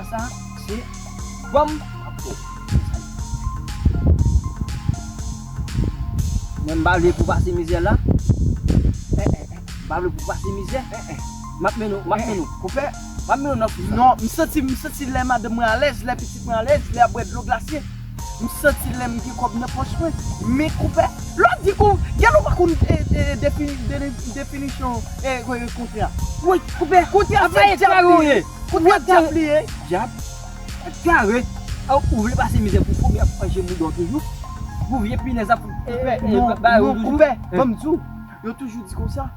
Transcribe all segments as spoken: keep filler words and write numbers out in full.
Sa se bòm m ap ba w. Mwen m pa vle pou pase mizè la. Eh, eh, eh. M pa vle pou pase mizè. Eh, eh. M ap mennen w, m ap mennen w. Konpè, m ap mennen w nan fou sa. Non, m santi, m santi lè madanm mwen alèz, lè pitit mwen alèz, lè ap bwè dlo glase. M santi lè m gen kòb nan pòch mwen. Men konpè, lè w di kou, gen nou pa konn, eh, eh, defini-, de-, definisyon, eh, kontra. Wi, konpè, kontra se dyab li ye. Kontra dyab li ye. Dyab. Kare. Ou vle pase mizè pou fou, men ap manje mouda w toujou. Pou vye pinèz ap, eh, eh, non, ba yo non, toujou. Konpè, ban m di w, yo toujou di konsa,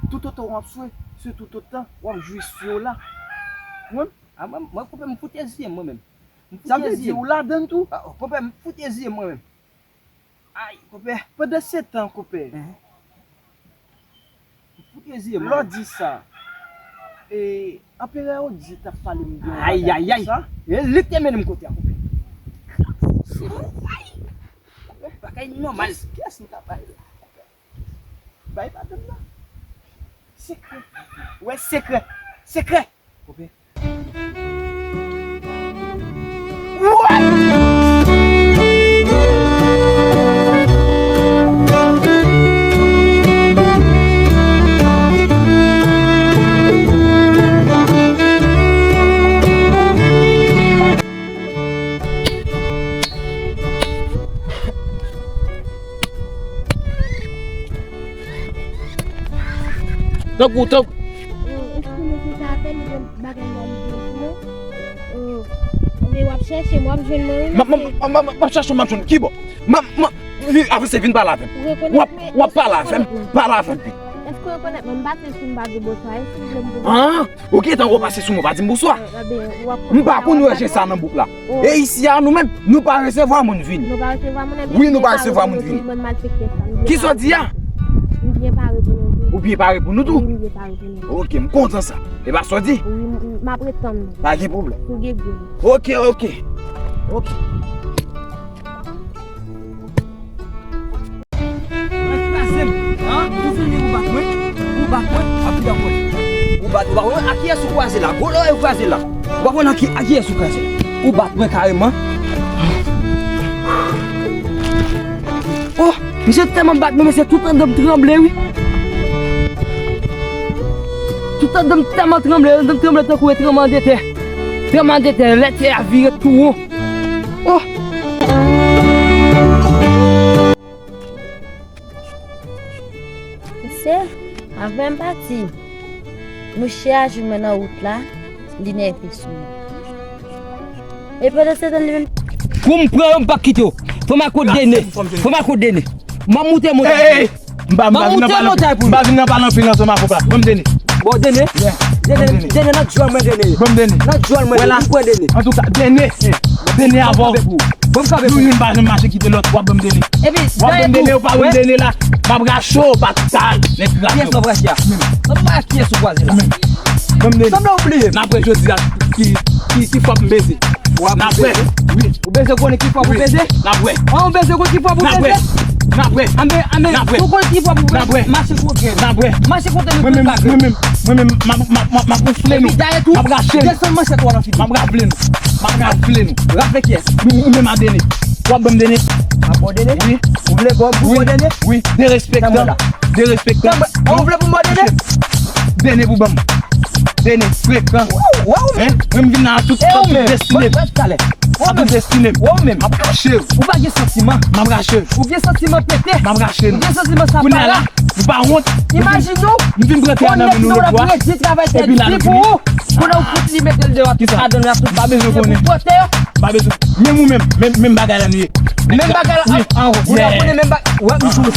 toutotan w ap swe, se toutotan w ap jwi swe w la. Mwen, a, mwen, mwen, konpè, m fout eziye mwen menm. M fout eziye m. Sa vle di ou ladann tou? A, konpè, m fout eziye mwen menm. Ay, konpè. Pandan se tan, konpè. Enhen. M fout eziye mwen. Lè w di sa, e, anperè Odi t ap pale m de yon bagay konsa. Ay, ay, ay. E li k te mennen m kote a, konpè. Bagay nòmal. Kiyès, kiyès m ta bay la, konpè? Bay madanm nan. Sekrè. Wè, sekrè. Sekrè. Konpè. Tankou, tankou. Eskize, se sa apèl, li gen bagay la, li gen pou mwen. Enben, w ap chèche m, w ap jwenn mwen, wi, mesye. M ap chèche w, m ap jwenn w. Kibò? M ap, m ap, vin, avanse, vin pale avè m. W ap, w ap pale avè m, pale avè m. Èske w rekonèt mwen? M pase sou m pa di w bonswa, èske w vle m di w bonswa? Ah, ou gentan repase sou mwen, pa di m bonswa. M pa konn wè jan sa nan bouk la. E isi a, nou menm, nou pa resevwa moun vini. Nou pa resevwa moun, wi, nou pa resevwa moun vini. Kisa w di a? M byen pare pou nou tou. Ou byen pare pou nou tou? Wi, m byen pare pou nou. Ok, m kontan sa. E pa sa w di? Wi, m, m ap ret tann nou. Pa gen pwoblèm. Sou gen gou. Ok, ok. Ok. Ou kraze m, an? Ou vini, ou bat mwen, ou bat mwen, ap vin ankò. Ou bat, ou bat mwen, a kiyès ou kwaze la? Gwo lòrèy ou kwaze la. Ou pa konn a ki, a kiyès ou kraze la. Ou bat mwen kareman. Oh, misye tèlman bat mwen, mesye, tout anndan m tranble, wi. Tout anndan m tèlman tranble, anndan m tranble tankou e tranblemanntè. Tranblemanntè, lè tè a vire tou won. Oh! Mesye, avan m pati, mouche a jwenn mwen nan wout la, li nève sou mwen. E pandan se tan, li menm. Kou m pran yo, m p ap kite w. Fò m ak Dene. Fò m ak Dene. M ap moute montay pou nou. M pa, m pa vin nan pale anpil. M pa vin nan pale anpil ansanm avè w la. Ban m Dene. Bon, Dene. Dene, Dene, nan djòl mwen, Dene. Ban m Dene. Nan djòl mwen, Dene. M pran Dene. Antouka, Dene. Dene avè w. Ban m kanpe pou ou. Nou youn pa janm mache kite lòt, w ap ban m Dene. W ap ban m Dene, ou pa ban m Dene la. M ap rache w, pa tal. Nèg rache w. Kiyès w ap rache a? Ban m wè kiyès ou kwaze la. Ban m Dene. Sanble w bliye. N ap wè jodi a ki, ki, ki fwa m beze. N ap wè. Wi. Ou beze konnen ki fwa pou beze? N ap wè. An, ou beze konnen ki fwa pou beze? N ap wè. N ap wè. Anben, anben, ou konnen ki fwa pou beze? Mache kote m. N ap wè. Mache kote m. Mwen menm, mwen menm, mwen menm, m ap, m ap, m ap, m ap gonfle nou. Epi dayè tou, m ap rache nou. Desann manchèt ou an nan figi. M ap rafle nou. M ap rafle nou. Rafle kiyès? Nou, ou menm a Dene. W ap ban m Dene. M ap ba w Dene? Wi. Ou vle ba w, pou w ba w Dene? Wi. Derespektan. Derespektan. Ou vle pou m ba w Dene? Dene pou ban m. Dene, frekan. Wè ou menm. Hein? Mwen m vin la tout tan, tout destine m. Wè ou menm. Wè ou menm. M ap rache w. Ou pa gen santiman. M ap rache w. Ou gen santiman pete. M ap rache nou. Ou gen santiman sa pa la. Kounye a la, nou pa wont. Imajine w. M vin pran tè a nan men nou lòt bò. Epi la nou fini. Pou nou fout li mete l deyò. Kisa? Adan la tout pa bezwen konnen. Pou pote yo. Pa bezwen. Menm ou menm, menm, menm bagay la nou ye. Menm bagay la, an, an, ou la konnen menm bagay. Wè, m jwe.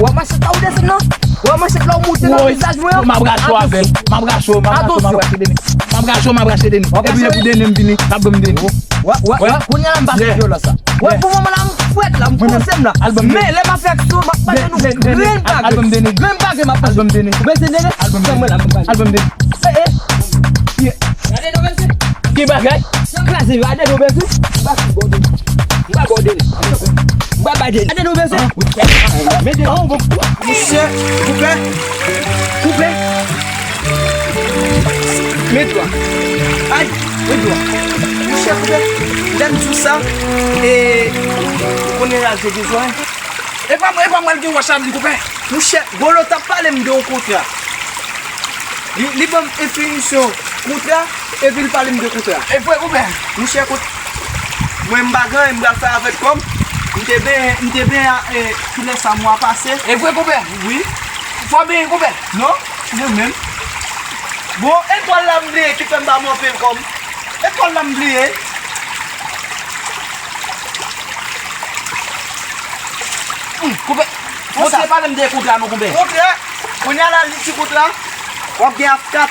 Wè, manchèt la ou desann nan. Wè, manchèt la ou moute nan vizaj mwen an. M ap rache w avè l. M ap rache w, m ap rache w, m ap rache Dene. M ap rache w, m ap rache Dene. Epi lè pou Dene m vini, n ap ban m Dene. Wè, wè, wè, kounye a la m pa sou vyolans la. Wè, pou moman la, m frèt la, m poze m la. Men lè m ap fè aksyon, m ap pase nou grenn bagay. Grenn bagay m ap pase. Ou bezwen Dene? Tann mwen la, m pase. Al ban m Dene. Eh, eh. Gade nou, mesye. Ki bagay? Kraze yo, gade nou, mesye. M pa sou bò Dene. M pa bò Dene. M pa bay Dene. Gade nou, mesye. Men Dene. Mesye, koupe. Koupe. Men twa. Ay. Wi, bro. Monchè, koupè, lè m di w sa, e, ou konnen radyo bezwen. E pa mwen, e pa mwen l gen wòch la, m di koupè. Monchè, Golo t ap pale m de yon kontra. Li, li ban m enfinisyon kontra, epi l pale m de kontra. E vre, koupè. Monchè, kout, mwen m pa gen anyen, m pral fè avèk kò m. M te benyen, m te benyen, e, kilè sa mwa pase. E vre, koupè. Wi. Fò benyen, koupè. Non, mwen menm. Bon, etwal la m bliye ki fè m pa monte l kò m. Etwal la m bliye. Hmm, koupè. Bon, sa pale m de kontra non, koupè. Kontra. Kounye a la, li ti kontra. W ap gen afkat.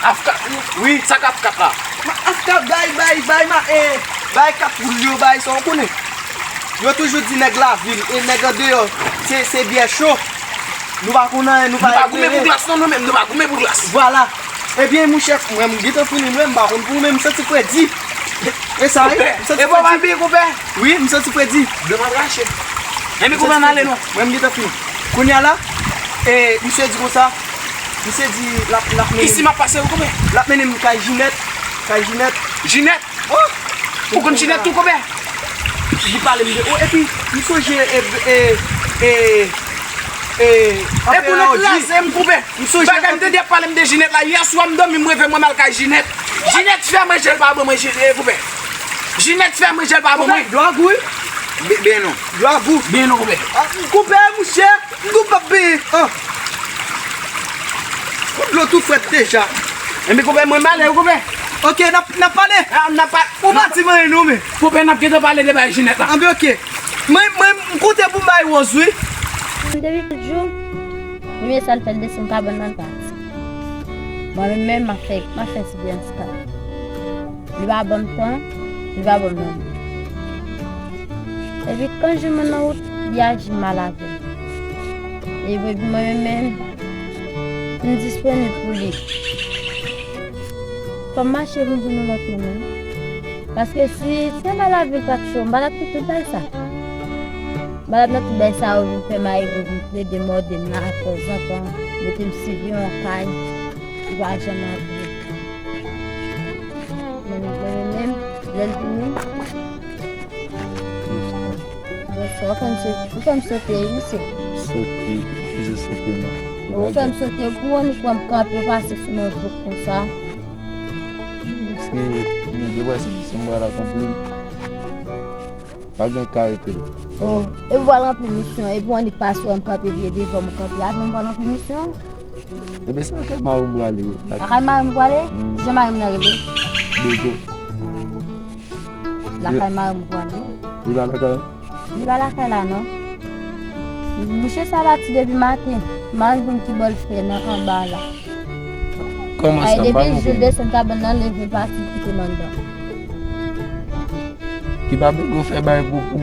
Afkat? Wi. Sa k afkat la? Ma, afkat, bay, bay, bay, ma, e, bay kat woul yo, bay, sa w konnen. Yo toujou di nèg lavil e nèg andeyò, se, se byè cho. Nou pa konn anyen, nou pa eklere. Nou pa goumen pou glas non, nou menm, nou pa goumen pou glas. Vwala. Ebyen, monchè, mwen, m gentan fini, mwen, m pa konn pou ou, men m santi fredi. E sa, wi, m santi fredi. Konpè, e bon, papi, konpè. Wi, m santi fredi. Dlo m ap rache. Enben, konpè, m ale non. Mwen, m gentan fini. Kounye a la, e, misye di konsa, misye di, l ap, l ap mennen m. Isi m ap pase, wi, konpè. L ap mennen m kay Jinèt, kay Jinèt. Jinèt? Oh! Ou konn Jinèt tou, konpè? Li pale m de, oh, epi, m sonje, e, e, e, e, e pou nou kraze m, konpè. M sonje bagay m tande ap pale m de Jinèt la. Yè swa m dòmi, m reve m wè m al kay Jinèt. Jinèt fè manje l pa ban mwen, Ji-, e, konpè. Jinèt fè manje l pa ban mwen. Dlo a gou, wi. Be-, ben non. Dlo a gou. Ben non, konpè. Ah, konpè, monchè, m tou p ap benyen. Ah. Dlo tou frèt deja. Enben, konpè, mwen m ale, wi, konpè. Ok, n ap, n ap pale. Ah, n ap pa-, ou pa di m anyen non, men. Konpè, n ap gentan pale de bagay Jinèt la. Anben, ok. Mwen, mwen, m konte pou m bay Wòz, wi. Depi tout jou, premye sa l fè, l desann kabann nan, l pati. Mwen menm, menm, m ap fè, m ap fè ti byen anska. Li pa ban m tan, li pa ban m nan. Epi, kan jwenn mwen nan wout, li aji mal avè m. Epi, mwen menm, menm, m disponib pou li. Fò m mache vin jwenn yon lòt moun, wi. Paske si se nan lavil pa t cho, m pa t ap tout bay sa. M pa t ap nan tout bay sa yo vin fè mari vin plede mòde m la tanzantan, mete m sibi yon kay, li pa janm ap vle. Men, men, men, lè l vini, Bonswa, ou fè m sote, ou fè m sote, wi, mesye. Sote, ki sote, non? Ou fè m sote, pou annik wè m kanpe, pase sou mwen vwop konsa. Paske, mwen, de wè se, se mwen la kanpe. Pa gen ka rete. Oh, e pou al ranpli misyon, e pou annik pase wè m kanpe, vye devan m kanpe, apre m pral ranpli misyon. Ebyen, se lakay mari m prale. Lakay mari m prale? Mm. Kijan mari m nan rele? Bego. Lakay mari m prale. Li pa lakay? Li pa lakay la, non. Mouche sa pati depi maten. M pa konn ki bò l fè nan anba la. Kòman sa? Ay, depi jou l desann kabann nan, leve l pati kite m anndan. Ki pa Bego fè bay pou, pou,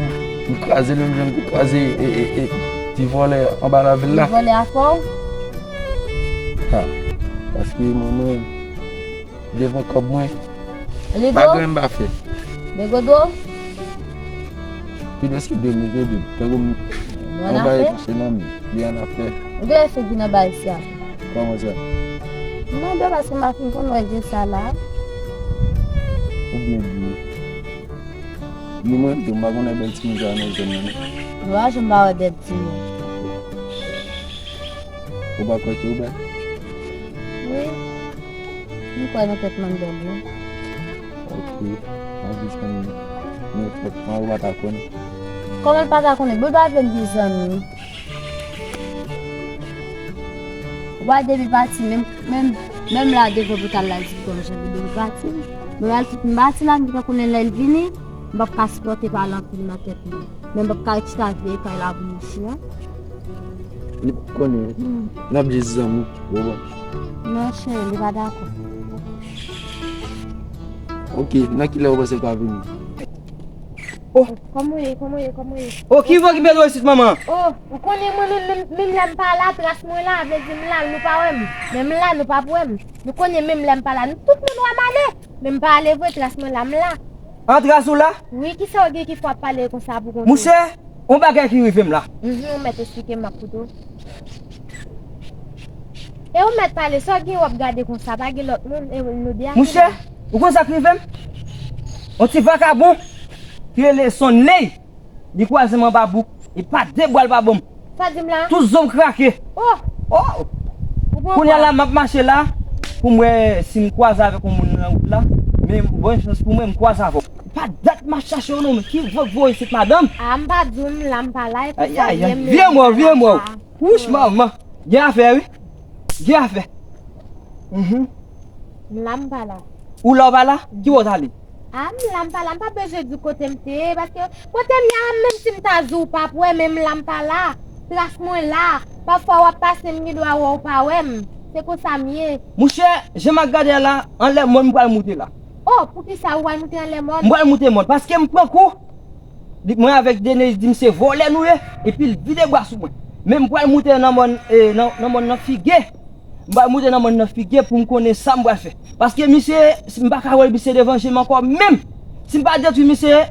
pou kraze l menm jan pou kraze, e, e, e, ti vòlè anba lavil la. Ti vòlè a fò w? Ha. Paske mwen, mwen, devan kòb mwen, pa gen m pa fè. Bego dwe w? Pi de se de m, de de m. Tankou m, yon bagay touche nan m, li annafè. Ou gen figi nan bay sa. Kòman sa? M mande w paske m pa fin konn wè je sa la. Ou byen bliye. Li mwen tou, m pa konnen bèl timoun sa nan zòn nan, non. Ou pa janm pa wè bèl timoun. Ou pa kwè ke ou bèl? Wi. M kwè nan tèt mwen m bèl, wi. Ok. Mwen jis konn, men fòk mwen ou pa ta konnen. Kòman l pa ta konnen? Bon, l pa vle m gen zanmi. Ou pa depi pati, menm, menm, menm la devan lopital la, di kòm jan li depi pati. Mwen al tout m pati la, m gentan konnen lè l vini, m p ap ka sipòte pale anpil nan tèt mwen. Men m p ap ka ret chita veye kay la pou mouche a. Li p ap konnen. Hmm. N ap jis zanmi, ou konprann? Non, cheri, li pa dakò. Ok, nan kilè ou panse l ka vini? Oh. Kòman w ye, kòman w ye, kòman w ye? Oh, ki vò ki mete w isit, manman? Oh, ou konnen mwen menm, menm, menm lè m pa la, tras mwen la, vle di m la, nou pa wè m. Men m la, nou p ap wè m. Nou konnen menm lè m pa la, nou tout moun wè m ale. Men m pa ale vre, tras mwen la, m la. An tras ou la? Wi, kisa w gen ki fè w ap pale konsa pou konte? Mouche, yon bagay ki rive m la. Mhm, ou mèt esplike m, m ap koute w. E ou mèt pale, sa w gen w ap gade konsa, pa gen lòt moun, e nou de a ki la. Mouche, ou konn sa k rive m? Yon ti vakabon ki rele Sonley, li kwaze m anba bouk. E pa de bwa l pa ban m. Sa di m la? Tout zo m krake. Oh! Oh! Ou pran Kounye a la, m ap mache la pou m wè si m kwaze avèk yon moun nan wout la. Men, bòn chans pou mwen, m kwaze avè w. Pa dat m ap chache w non, men ki vòk voye isit, madanm? Ah, m pa di w m la, m pa la, e pou sa Ay, ay, vye ay. m Vye mò, vye mò. Wouch, manman. Gen afè, wi. Gen afè. Mhm. M la, m pa la. Ou la, ou pa la? Ki bò w t ale? Ah, m la, m pa la. M pa bezwen di w kote m te ye, paske kote m ye a, menm si m ta di w, w p ap wè, men m la, m pa la. Tras mwen la. Pafwa w ap pase, m gen dwa wè w pa wè m. Se konsa m ye. Mouche, jan m ap gade a la, anlè mòn m pral moute la. Oh, poukisa ou pral moute anlè mòn? M pral moute mòn, paske m pran kou. Li, mwen avèk Denise di m se vòlè nou ye, epi l vide bra sou mwen. Men m pral moute nan mòn, e, nan, nan mòn nan figi. M pral moute nan mòn nan figi pou m konnen sa m pral fè. Paske misye, m pa ka wè misye devan je m ankò menm. Si m pa detwi misye,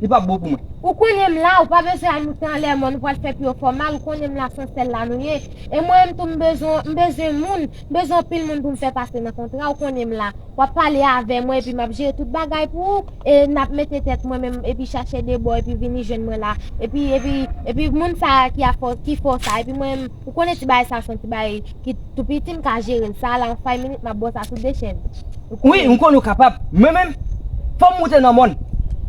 li p ap bon pou mwen. Ou konnen m la, ou pa bezwen al moute anlè mòn, ou pral fè pye w fè w mal, ou konnen m la, se yon sèl la nou ye. E mwen menm tou, m bezwen, m bezwen moun, m bezwen anpil moun pou m fè pase nan kontra, ou konnen m la. W ap pale avè mwen, epi m ap jere tout bagay pou ou, e n ap mete tèt mwen menm, epi chache de bò, epi vini jwenn mwen la. Epi, epi, epi moun sa a ki a fò, ki fè w sa, epi mwen menm, ou konnen ti bagay sa, se yon ti bagay ki tou piti, m ka jere l. Sa a la, yon fay minit, m ap ba w sa sou de chèn. Ou Wi, konnen. m konnen w kapab. Mwen menm, fò m moute nan mòn.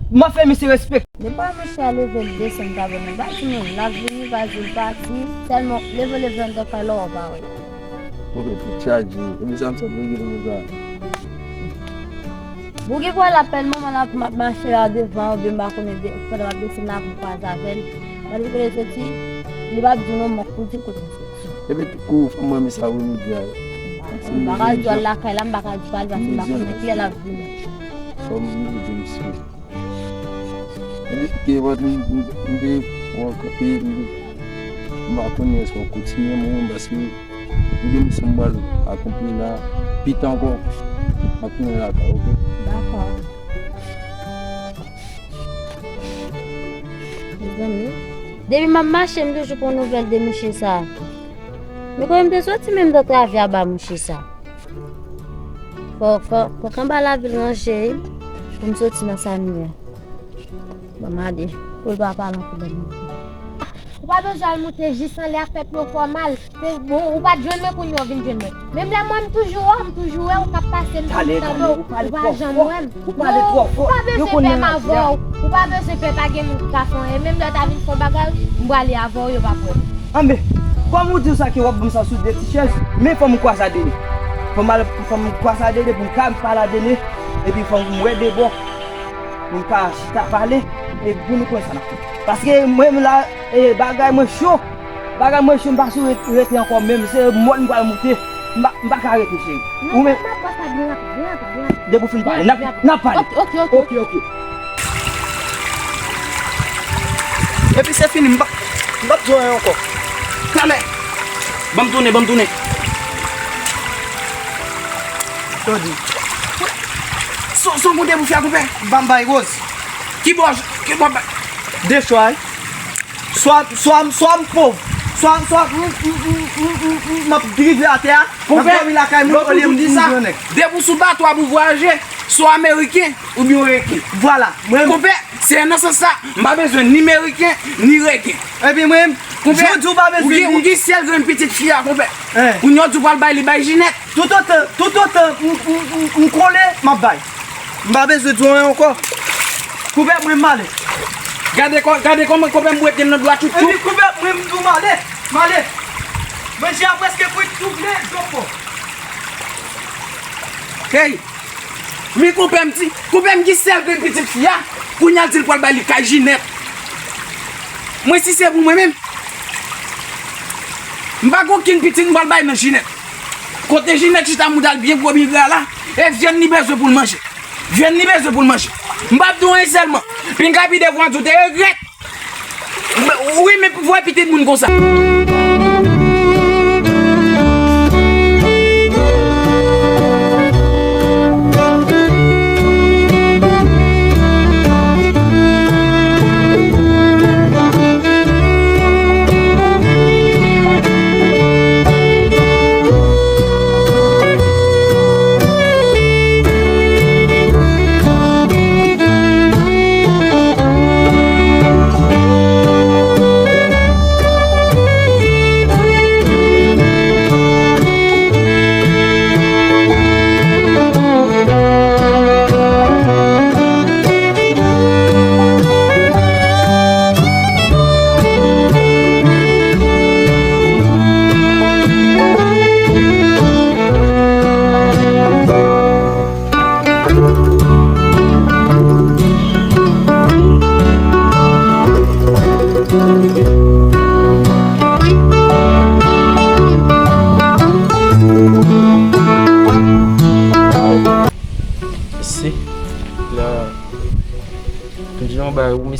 M ap fè misye respekte. Depi mouche a leve l desann tablo nan, pa di nou l ap vini, pa di l pati, sèlman leve, leve anndan kay la, w ap pa wè. Oke, tout chaje. Epi sa m sot vin gen konsa. Bouki pral apèl manman l ap m ap mache la devan, oubyen m pa konnen de, pandan m ap desann la pou m kwaze avè l. Pandan kote l soti, li p ap di w non, m ap pou di kote l soti. Epi kou fanm mwen, men sa Winnie di a. M pa ka di w al lakay la, m pa ka di w pa al, paske m pa konnen kilè l ap vini. Fò m vini di misye. Epi, ke wòt m, m, m te wè w kanpe, m, m pa konnen èske w kontinye mwen, paske m gen misyon m pral akonpli la, pita ankò, m ap tounen lakay, oke? Dakò. Mezanmi, depi m ap mache, m toujou pran nouvèl de mouche sa. Men kòman m te soti menm nan travè a ba mouche sa? Fò, fò, fò k anba lavil ranje pou m soti nan sa m ye a. Ban m ale, pou l pa pale ankò ban m. Ou pa bezwen al moute jis anlè a fè pye w fè w mal. Se bon, ou pa t jwenn mwen, kounye a w vin jwenn mwen. Menm lè mwen, m toujou wè w, m toujou wè w k ap pase, m toujou tande w, ou pa janm wè m. Ou pale twò fò. Ou pa bezwen pè m avè w. Ou pa bezwen pè, pa gen moun ki ka fè anyen. Menm lè w ta vin fè yon bagay, m prale avè w, yo p ap wè m. Anben, kòm ou di w sa ke w ap ban m sa sou de ti chèz, men fò m kwaze a Dene. Fò m al, fò m kwaze a Dene pou m ka pale a Dene, epi fò m wè de bò pou m ka chita pale, epi pou nou konn sa n ap fè. Paske mwen menm la, e, bagay mwen cho. Bagay mwen cho, m pa sou ret-, rete ankò menm. Se mòn m pral moute. M pa, m pa ka rete, cheri. Ou menm. Depi w fin pale, n ap, n ap pale. Oke, oke, oke. Oke, oke. Epi se fini, m pa, m p ap di w anyen ankò. Talè. Ban m tounen, ban m tounen. Tande. Son, son kote pou fè konpè. Ban m bay Rose. Ki bò, ki bò bay? De chwa, wi. Swa, swa, swa m pòv, swa, swa m, m, m ap drive atè a, m ap dòmi lakay moun olye m vin jwenn nèg. Depi w sou bato a pou vwayaje, swa w ameriken oubyen w reken. Vwala, mwen. Konpè, se nan sans sa, m pa bezwen ni meriken, ni reken. Epi mwen, jodi w pa bezwen di. Ou gen, ou gen sèl grenn pitit fi a, konpè. Kounye a w di w pral bay li bay Jinèt. Toutotan, toutotan m, m, m, m kole, m ap bay. M pa bezwen di w anyen ankò. Koupè mwen m ale. Gade kò, gade kòman koupè m bwete nan dlo a tout kou. Epi koupè mwen m di w m ale, m ale. Manje a prèske kwit, tou vle dlo fò. Hey! Men koupè m di, koupè m ki sèl grenn pitit fi a, kounye a l di l pral bay li kay Jinèt. Mwen si se pou mwen menm, m pa gen okenn pitit m pral bay nan Jinèt. Kote Jinèt chita mouda l byen gwo byen gra la, e vyann li bezwen pou l manje. Vyann li bezwen pou l manje. M p ap di w anyen sèlman. Pinga pi devan di w te regrèt. Wi, men pou vwa pitit moun konsa.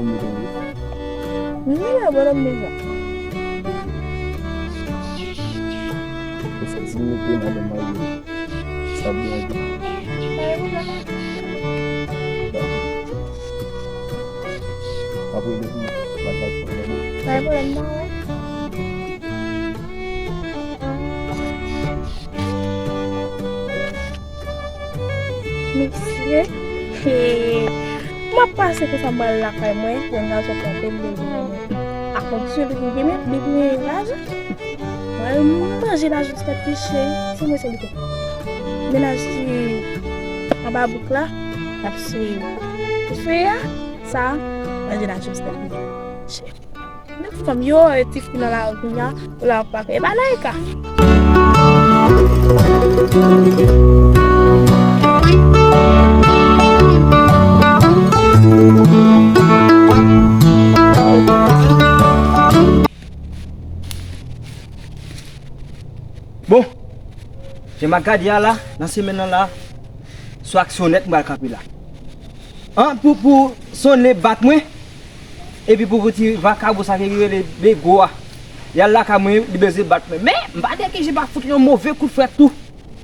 Mwen mete li. Mwen la, bonòm deja. Ou fè ti mete madanm marye. Sa byen di. Apre li, m ap bat pou mwen. Pa gen pwoblèm non, wi. Mesye, he, m ap pase konsa m pral lakay mwen, yon gason frape m devan mwen. A kondisyon li gen men, li gen lajan. Mwen, m manje lajan tèt li che, se mwen se li te. Mennaj ki anba bouk la, l ap swiv. Ou swiv a? Sa, manje lajan tèt li che. Men fanm yo, e ti fi nan lari kounye a, ou la w ap pake. E pa Laika. Bon, jan m ap gade a la, nan semèn nan la, sou aksyonèt m pral kanpe la. An, pou, pou Sonley bat mwen, epi pou, pou ti vakabon sa ki rele Bego a, y al lakay mwen, li bezwen bat mwen. Men, m pa te gen je pa fout li yon move kout frèt tou.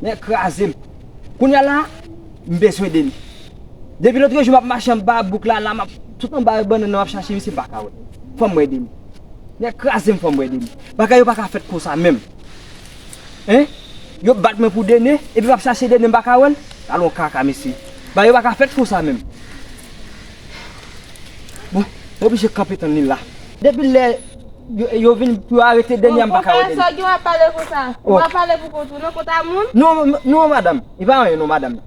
Nèg kraze m. Kounye a la, m bezwen de li. Depi lòt jou m ap mache anba bouk la, la, m ap tout anba bannann nan, m ap chache misye, m pa ka wè. Fò m wè de li. Nèg kraze m, fò m wè de li. Bagay yo pa ka fèt konsa menm. Hein? Yo bat mwen pou Dene, epi m ap chache Dene, m pa ka wè l. Al on kaka, mesye. Bagay yo pa ka fèt konsa menm. Bon, m oblije kanpe tann li la. Depi lè yo, yo vin pou yo arete Dene a, m pa ka wè Dene. Sa w gen w ap pale konsa? Ou pa pale pou kont ou non, kont a moun? Non, non, madanm. E pa anyen non, madanm.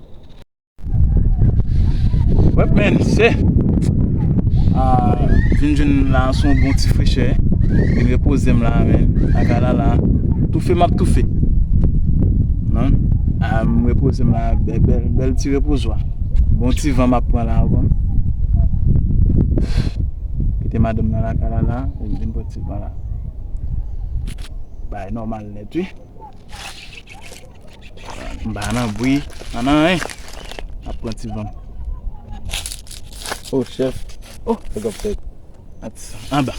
Wèp, men, se, ah, vin jwenn la sou yon bon ti frechè. Vin repoze m la, men, lakay la la. Toufe m ap toufe. Non? Ah, m repoze m la, bèl, bèl, bèl ti repozwa. Bon ti van m ap pran la, ou konn. Kite madanm nan lakay la la, vin pran ti van la. Bay nòmal nèt, wi. M pa nan bri, pa nan anyen. Ap pran ti van. Oh, chèf. Oh. Sa k ap fèt? At, anba.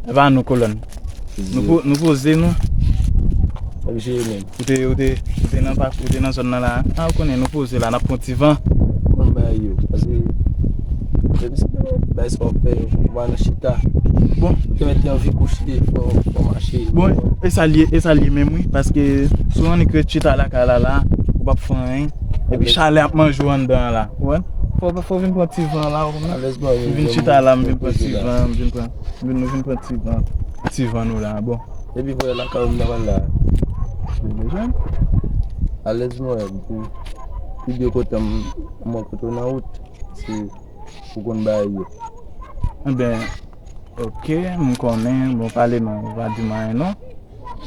E pa nou kolòn. Nou po-, nou poze nou. Ap jere menm. Ou te, ou te, ou te nan pak, ou te nan zòn nan la. A, ou konnen nou poze la, n ap pran ti van. Konn bagay yo. Paske, depi se bay sa w fè, ou pa nan chita. Bon. Ou te mèt anvi kouche, fò, fò mache. Bon, e sa l ye, e sa l ye menm wi, paske si w annik ret chita lakay la la, ou p ap fè anyen. Epi chalè ap manje w anndan an la. Ou wè? Fò, fò vin pran ti van la, ou konprann? Alèz bò, vin chita la, m vin pran ti van, m vin pran, m vin, nou vin pran ti van. Ti van nou la, bon. Epi vwè lakay ou m nan la. Vin bezwen. Alèz mwen, pou, pou de kote m, mwen kote w nan wout. Se Ou konn bagay yo. Enben, oke, m konnen, bon, pale non, ou pa di m anyen non.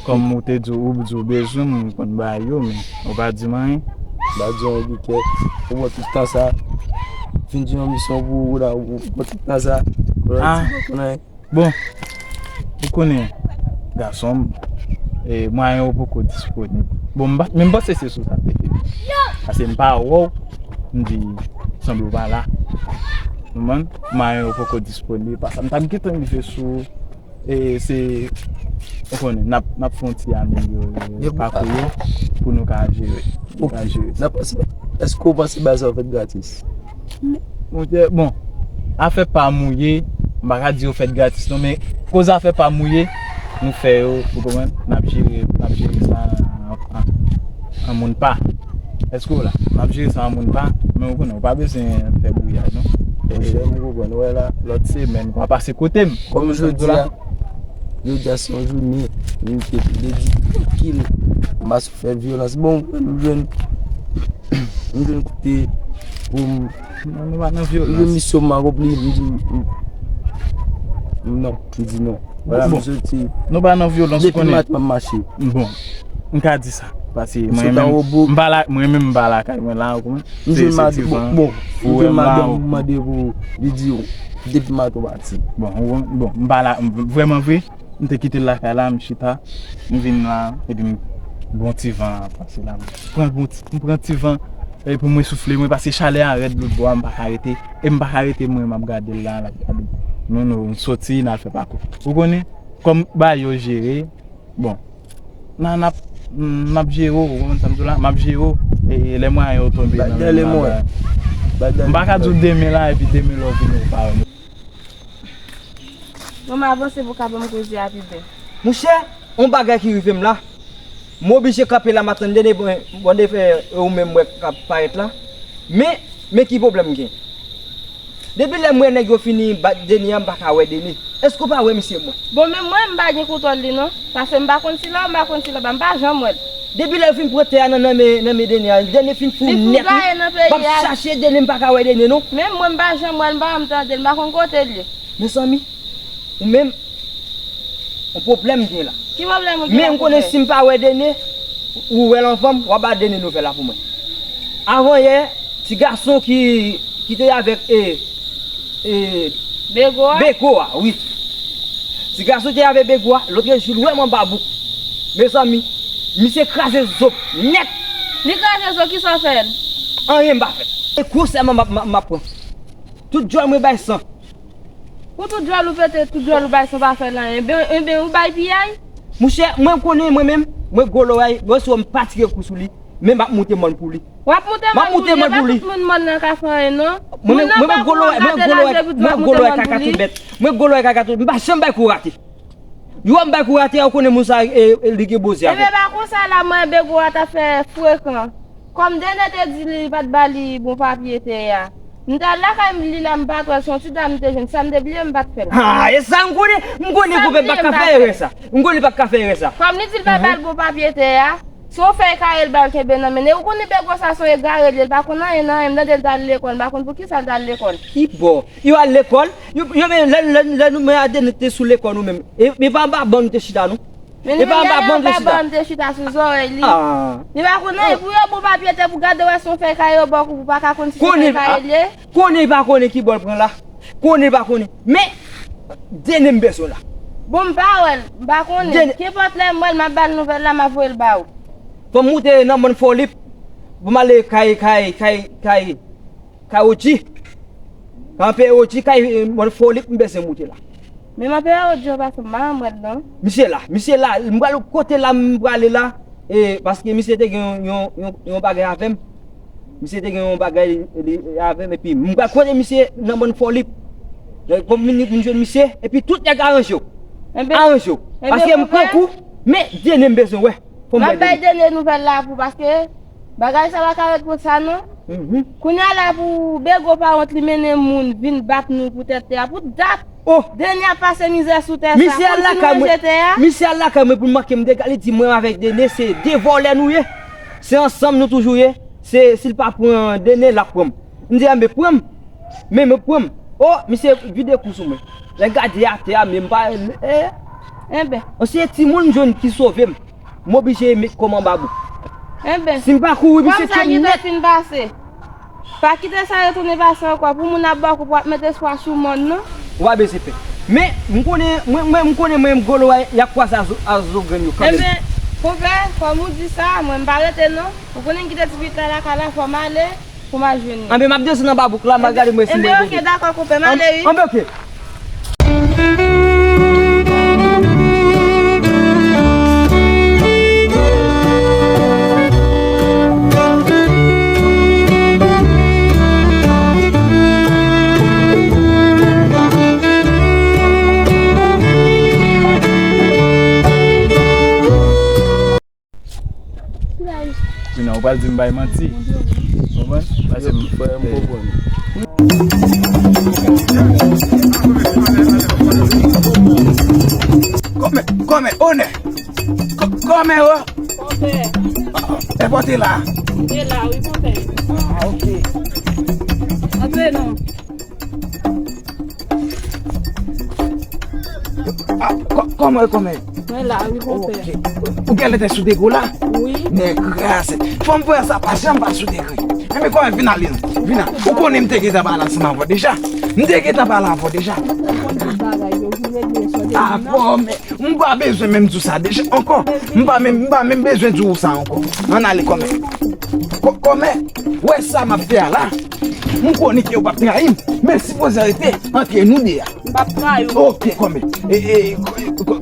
Kòm ou te di, ou di ou bezwen m, m konn bagay yo, men ou pa di m anyen. M pa di w anyen, Bikè. Ou pran tout tan sa. Fin di yon misyon pou ou la, ou pran tout tan sa. Ah. Ou pa di m anyen. Bon, ou konnen, gason m, e, mwayen yo poko disponib. Bon, m pa, men m panse se sou sa te fini. Paske m pa wè w, m di, sanble w pa la. Ou konprann? Mwayen yo poko disponib. Pasa m t ap gentan rive sou, e, se, ou konnen, n ap, n ap fè yon ti amelyore pakou yo pou nou ka jere. Ok. N ap panse, èske w panse bagay sa yo fèt gratis? Monchè, bon, afè pa mouye, m pa ka di yo fèt gratis non, men koz afè pa mouye, nou fè yo, ou konprann? N ap jere, n ap jere sa an, an, an moun pa. Èske w la? N ap jere sa an moun pa, men ou konnen, ou pa bezwen fè bwiyay non. Monchè, m konprann, ou wè la. Lòt semèn, w a pase kote m. Kòm jodi a, jodi a se yon jounen, m te vle di, trankil, m pa sou fè vyolans. Bon, m jwenn, m jwenn kote pou m, non, nou pa nan vyolans. M jwenn misyon m akonpli, m di, m, m, non, m di non. Vwala, m soti. Nou pa nan vyolans, ou konnen. Depi maten m ap mache. Bon, m ka di sa. Paske mwen menm, m pa la, mwen menm m pa lakay mwen la, ou konprann? M jwenn madanm, bon, m jwenn madanm m mande pou li di depi maten w pati. Bon, ou konn, bon, m pa la, m, vrèman vre, m te kite l lakay la, m chita, m vin la, epi m, bon ti van an pase la. M pran bon ti, m pran ti van, e pou mwen soufle, mwen pase chalè a rèd lòt bò a, m pa ka rete, e m pa ka rete, mwen, m ap gade l la, l ap gade. Nou, nou soti, n al fè pakou. Ou konnen, kòm bagay yo jere, bon, n a, n ap, n ap jere w, ou konprann sa m di w la? M ap jere w, e, e lè mwayen yo tonbe nan men m la, ba, m pa ka di w demen la, epi demen lè w vini, ou pa wè m. Bon, m avanse pou w ka ban m koze a pi byen. Monchè, yon bagay ki rive m la, m oblije kanpe la, m ap tann Dene, bon, bon, de fè, e ou menm, m wè, k ap parèt la. Men, men ki pwoblèm m gen? Depi lè m wè nèg yo fini bat Dene a, m pa ka wè Dene. Èske w pa wè misye, mwen? Bon, men mwen, m pa gen kontwòl li, non. Paske m pa konn si la, m pa konn si la, m pa janm wè l. Depi lè yo fin pran tè a nan, nan men, nan men Dene a, Dene fin fou nèt, wi. Li fin gaye nan peyi a. M ap chache Dene, m pa ka wè Dene, non. Menm mwen, m pa janm wè l, m pa janm tande l, m pa konn kote l ye. Mezanmi, ou menm, yon pwoblèm gen la. Ki pwoblèm ou gen la, konpè? Men m konnen si m pa wè Dene, ou wè l anvan m, w a ba Dene nouvèl la pou mwen. Avan yè, ti gason ki, ki te avèk, e, e, Bego a? Bego a, wi. Ti gason te avèk Bego a, lòt jou l wè m anba bouk. Mezanmi, misye kraze zo m nèt. Li kraze zo, kisa w fè l? Anyen m pa fè l. E kou sèlman m ap, m ap, m ap pran. Tout djòl mwen bay san. Pou tout djòl ou pete, tout djòl ou bay san pa fè l anyen. Enben, enben, ou bay piyay? Monchè, mwen konnen, mwen menm, mwen gwo lòray, mwen si w m pa tire kou sou li, men m ap moute mòn pou li. W ap moute mòn pou li, e pa tout moun mòn nan ka fè anyen, non. Mwen menm, mwen menm gwo lòray, mwen gwo lòray, mwen gwo lòray ka, ka tout bèt. Mwen gwo lòray ka, ka tout, m pa janm bay kou rate. Yo, m bay kou rate a, ou konnen moun sa, e, e, li gen boze avè m. Enben, pa konsa la, mwen, Bego a ta fè frekan. Kòm Dene te di li pa t ba li bon papye tè a, m t al lakay li la, m pa t wè l, se yon ti dam m te jwenn, sa m te bliye, m pa t fè l. Ha, e sa m konnen, m konnen konpè m pa t ka fè erè sa. M konnen l pa t ka fè erè sa. Kòm li di l pa ba l bon papye tè a, se yon fèy kaye l ba l kenbe nan men l. E ou konnen Bego sa se yon egare li ye, l pa konn anyen nan anyen, m tande l t al lekòl, m pa konn poukisa l t al lekòl. Ki bò? Yo al lekòl, yo, yo men lè, lè, lè nou men a Dene te sou lekòl nou menm. E, e pa anba ban nou te chita, non. Men li menm, anba ban nou te chita sou zòrèy li. Ah. Li pa konn anyen pou yo bon papye tè pou gade wè se yon fèy kaye yo ba w pou pa ka konn si se fèy kaye li ye. Konnen pa konnen ki bò l pran la. Konnen pa konnen. Men, Dene m bezwen la. Bon, m pa wè l, m pa konnen. Kenpòt lè m wè l, m ap ba l nouvèl la, m ap voye l ba ou. Fò m moute nan mòn Fòlip. Pou m ale kay, kay, kay, kay. Kay Odji. Kanpe Odji, kay, eh, mòn Fòlip, m bezwen moute la. Men m ap peye Odji paske m pa janm wè l non. Misye la, misye la, m pral kote la, m prale la, e, paske misye te gen yon, yon, yon, yon bagay avè m. Misye te gen yon bagay li, li avè m, epi m pral kote misye nan mòn Fòlip. Donk, pou m vin, vin jwenn misye, epi tout nèg aranje w. Enben, aranje w. Enben, paske m pran kou, men Dene m bezwen wè. Fò m bay Dene. M ap bay Dene nouvèl la pou, paske bagay sa pa ka ret konsa non. Mhm. Kounye a la pou Bego pa wont li mennen moun vin bat nou pou tèt tè a, pou dat. Oh! Dene ap pase mizè sou tè sa. Misye al lakay mwen. Pou l fin ranje tè a. Misye al lakay mwen pou l manke m dega, li di mwen avèk Dene se de vòlè nou ye. Se ansanm nou toujou ye. Se, si l pa pran Dene, l ap pran m. M di, enben, pran m. Men mwen pran m. Oh, misye vide kou sou mwen. Lè gade atè a, men m pa, eh. Enben. An se timoun m jwenn ki sove m. M oblije met kò m anba bouk. Enben. Si m pa kouri, misye tye m nèt. Kòm sa gentan fin pase, pa kite sa retounen pase ankò. Pou moun ap ba w kou, pou w ap met espwa sou mòn nan. Ou pa bezwen pè. Men, m konnen, mwen, mwen, m konnen mwen, m golo a, y ap kwaze a zo, a zo grenn yo kanmenm. Enben, konpè, kòm ou di sa, mwen m pa rete non. Ou konnen m kite ti pitit la lakay la, fò m ale. Pou m al jwenn li. Anben, m ap desann anba bouk la, m al gade mwen si mwen. Enben, oke, dakò, konpè, m ale wi. Anben, oke. Jina, ou pral di m bay manti. Konprann? Pase m. Frè m konprann. Kòmè, kòmè, onè. Kò-, kòmè, o. Konpè. E pòte la. E la, wi, konpè. Ah, oke. Antre non. Ah, kò-, kòman, kòman? Mwen la, wi, konpè. Oke. Ou genlè te sou degre la? Wi. Nègras. Fanm frè sa pa janm pa sou degre. Enben, kòman, vin ale non. Vin a. Ou konnen m te gentan pale ansanm avè w deja. M te gentan pale avè w deja. Ou konn tout bagay yo, vin regle sa. Avè w, men m pa bezwen menm di w sa deja ankò. M pa menm, m pa menm bezwen di w sa ankò. Ann ale kòmè. Kò-, kòmè, wè sa m ap fè a la. M konnen ke w p ap trayi m, men sipoze rete antre nou de a. Ap trayi w. Ok, kòmè. E, e, e,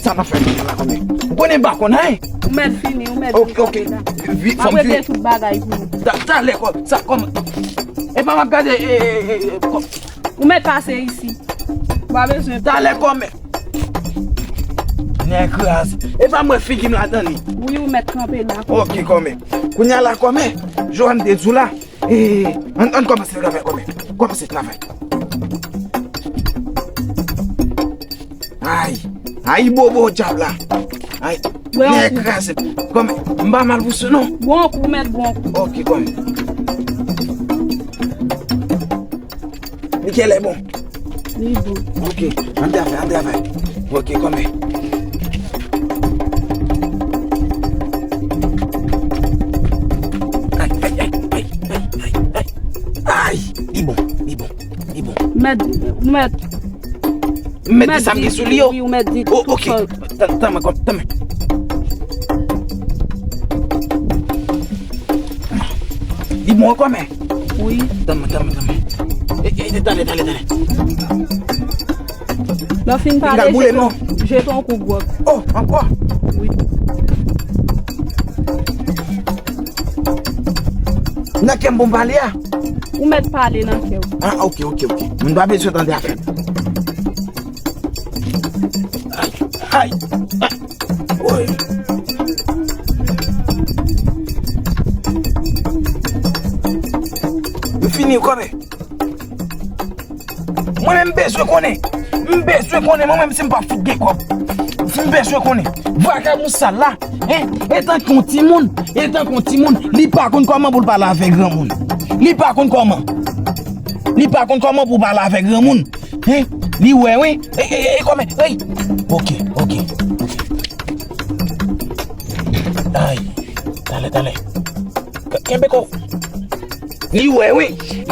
sa n ap fè la, kòmè. Ou konnen m pa konn anyen. Ou mèt fini, ou mèt vin kanpe la. Ok, ok. M ap regle tout bagay pou ou. Ta-, talè, kò-, sa, kòmè. E pa m ap gade, e, e, e, e, kò-, Ou mèt pase isi. Ou pa bezwen. Talè, kòmè. Nèg kraze. E pa mwen figi m ladan li. Wi, ou mèt kanpe la. Ok, kòmè. Kounye a la, kòmè. Johann te di w la. E, ann, ann kòmanse travay, kòmè. Kòmanse travay. Ay. Ay, bobo dyab la. Ay. Nèg kraze. Kòmè. M pa mal pou sou, non. Bon kou, mèt bon kou. Ok, kòmè. Li genlè bon. Li bon. Ok, ann travay, ann travay. Ok, kòmè. Ay, ay, ay. Ay, li bon, li bon, li bon. Mèt, mèt. M mèt di sa m gen sou li yo. Wi, ou mèt di. Oh, ok. Tann, tann mwen, tann mwen. Li bon ankò, men. Wi. Tann mwen, tann mwen, tann mwen. E, e, e, talè, talè, talè. Lè w fin pale, jete yon kou gwòg. Oh, ankò? Wi. Nan kè m pou m pale a? Ou mèt pale nan kè w. Ah, ok, ok, ok. Moun pa bezwen tande afè m. Ay, ay, ay. Woy. M fini, kòmè. Mwen menm m bezwen konnen. M bezwen konnen, mwen menm si m pa fout gen kòb. Si m bezwen konnen. Vakabon sal la, hein? Etanke yon timoun, etanke yon timoun, li pa konn kòman pou l pale avèk granmoun. Li pa konn kòman. Li pa konn kòman pou pale avèk granmoun. Hein? Li wè, wi. Ey, ey, ey, kòmè. Ey. Ok, ok, ok. Ay. Talè, talè. K-, kenbe kò w. Li wè, wi.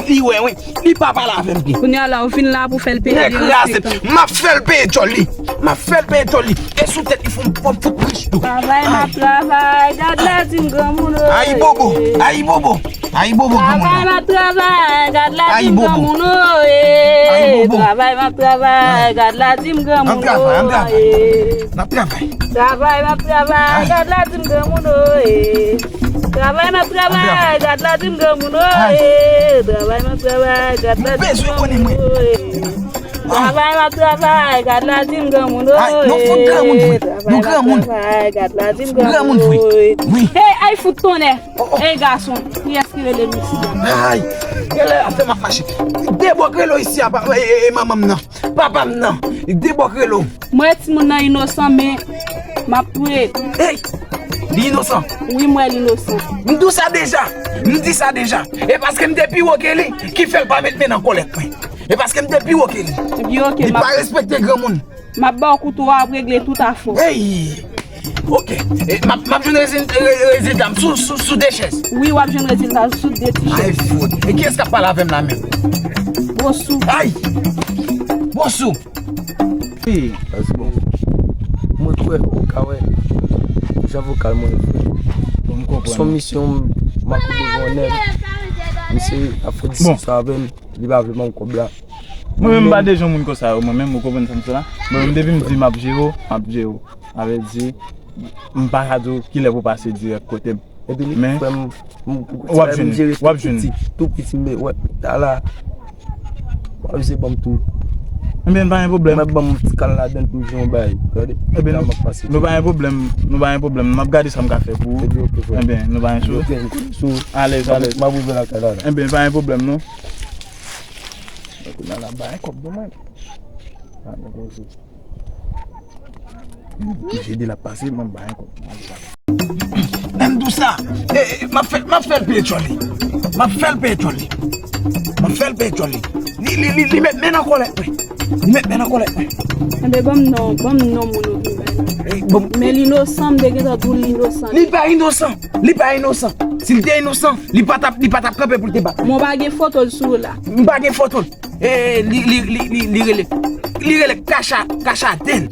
Li wè, wi. Li pa pale avè m byen. Kounye a la, ou vin la pou fè l peye. Nèg kraze. M ap fè l peye djòl li. M ap fè l peye djòl li. E sou tèt li fò m, fò m fout rich tou. Travay, m ap travay, gad la di m granmoun, oh. Ayibobo, ayibobo, ayibobo granmoun nan. Travay, m ap travay, gad la di m granmoun, oh, eh. Ayibobo. Travay, m ap travay, gad la di m granmoun, oh, eh. N ap travay, n ap travay. Travay, m ap travay, gad la di m granmoun, oh, eh. Travay, m ap travay, gad la di m granmoun, oh, eh. Travay, m ap travay, gad la di m granmoun, oh, eh. Travay, m ap travay, gad la di m granmoun, oh, eh. Travay, m ap travay, gad la di m granmoun, oh, eh. Hey, ay fout tonnè. Hey, gason, kiyès ki rele m isi la? Ay, genlè afè m ap mache. De bò k rele w isi a, pa, e, e, e, manman m nan. Papa m nan. De bò k rele w. Mwen, timoun nan inosan, men m ap touye. Hey, li inosan. Wi, mwen, li inosan. M di w sa deja. M di sa deja. E paske m te pi wo ke li, ki fè l pa met men nan kòlèt mwen. E paske m te pi wo ke li. Epi, ok, li pa respekte granmoun. M ap ba w kouto a, w ap regle tout afè w. Hey! Ok. E, m ap, m ap jwenn rezi-, re-, rezilta m sou, sou, sou de chèz. Wi, w ap jwenn rezilta sou de ti chèz. Ay, fout. E kiyès k ap pale avè m la menm? Bosou. Ay! Bosou! Wi. Mwen kwè ou ka wè jan vokal mwen ye. Bon, m konprann. Son misyon m ap leve yon nèg. Misye ap fè disisyon avè m. Li pa vle ban m kòb la. Mwen menm m pa de jan moun konsa yo, mwen menm, ou konprann sa m di la? Mwen menm depi m di m ap jere w, m ap jere w. Sa vle di, m pa ka di w kilè pou pase dirèk kote m. Epi li frè m, m, m, m jere tou piti, tou piti, men wè, ta la, w ap jere ban m tou. Ebyen, pa gen pwoblèm. Mwen ban m ti kal ladan tou jan w bay, gade. Ebyen, nou pa gen pwoblèm, nou pa gen pwoblèm. M ap gade sa m ka fè pou ou. Ebyen, ok, frè. Ebyen, nou pa gen sou. Alèz, alèz. M ap ouvè lakay la la. Ebyen, pa gen pwoblèm, non. Kounye a la, bay kòb non, man. Ah, nèg yo. Toujou ede l ap pase, man, bay kòb. Lè m di w sa, e, e, m ap fè, m ap fè l peye djòl li. M ap fè l peye djòl li. M ap fè l peye djòl li. Li, li, li, li met men nan kòlèt mwen. Li met men nan kòlèt mwen. Enben, ban m non, ban m non moun ou vin bay la. Men l inosan, m te gentan di w l inosan. Li pa inosan. Li pa inosan. Si l te inosan, li pa t ap, li pa t ap kanpe pou l te bat mwen. Men w pa gen foto l sou ou la. M pa gen foto l. E, li, li, li, li, li rele, li rele Kacha, Kacha Dèn.